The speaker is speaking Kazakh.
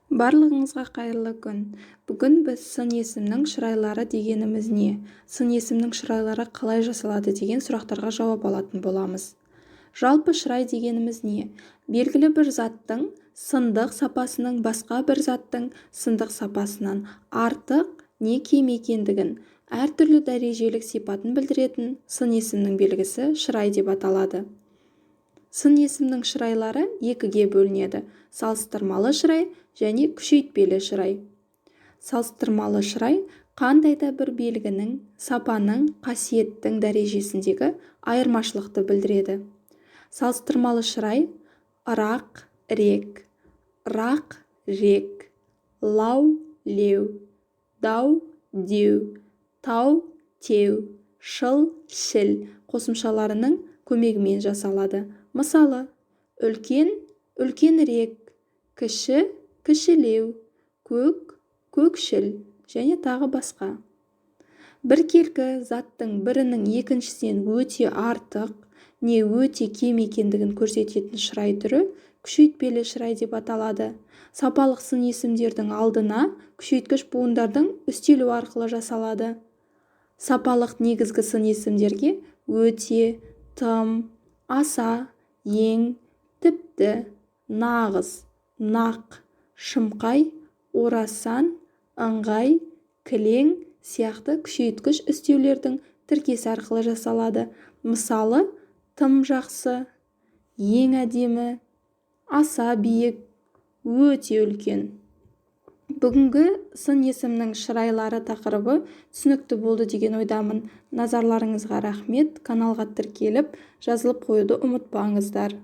Барлығыңызға қайырлы күн! Бүгін біз сын есімнің шырайлары дегеніміз не, сын есімнің шырайлары қалай жасалады деген сұрақтарға жауап алатын боламыз. Жалпы, шырай дегеніміз не? Белгілі бір заттың сындық сапасының басқа бір заттың сындық сапасынан артық не кем екендігін, әртүрлі дәрежелік сипатын білдіретін сын есімнің белгісі шырай деп аталады. Сын есімнің шырайлары екіге бөлінеді: салыстырмалы шырай және күшейтпелі шырай. Салыстырмалы шырай қандай да бір белгінің, сапаның, қасиеттің дәрежесіндегі айырмашылықты білдіреді. Салыстырмалы шырай ырақ, ірек, рақ, рек, лау, леу, дау, деу, тау, теу, шыл, шіл қосымшаларының көмегімен жасалады. Мысалы, үлкен, үлкенірек, кіші, кішілеу, көк, көкшіл және тағы басқа. Біркелкі заттың бірінің екіншісінен өте артық не өте кем екендігін көрсететін шырай түрі күшейтпелі шырай деп аталады. Сапалық сын есімдердің алдына күшейткіш буындардың үстелуі арқылы жасалады. Сапалық негізгі сын есімдерге өте, тым, аса, ең, тіпті, нағыз, нақ, шымқай, орасан, ыңғай, кілең сияқты күшейткіш үстеулердің тіркесі арқылы жасалады. Мысалы, тым жақсы, ең әдемі, аса биік, өте үлкен. Бүгінгі сын есімнің шырайлары тақырыбы түсінікті болды деген ойдамын. Назарларыңызға рахмет! Каналға тіркеліп, жазылып қоюды ұмытпаңыздар.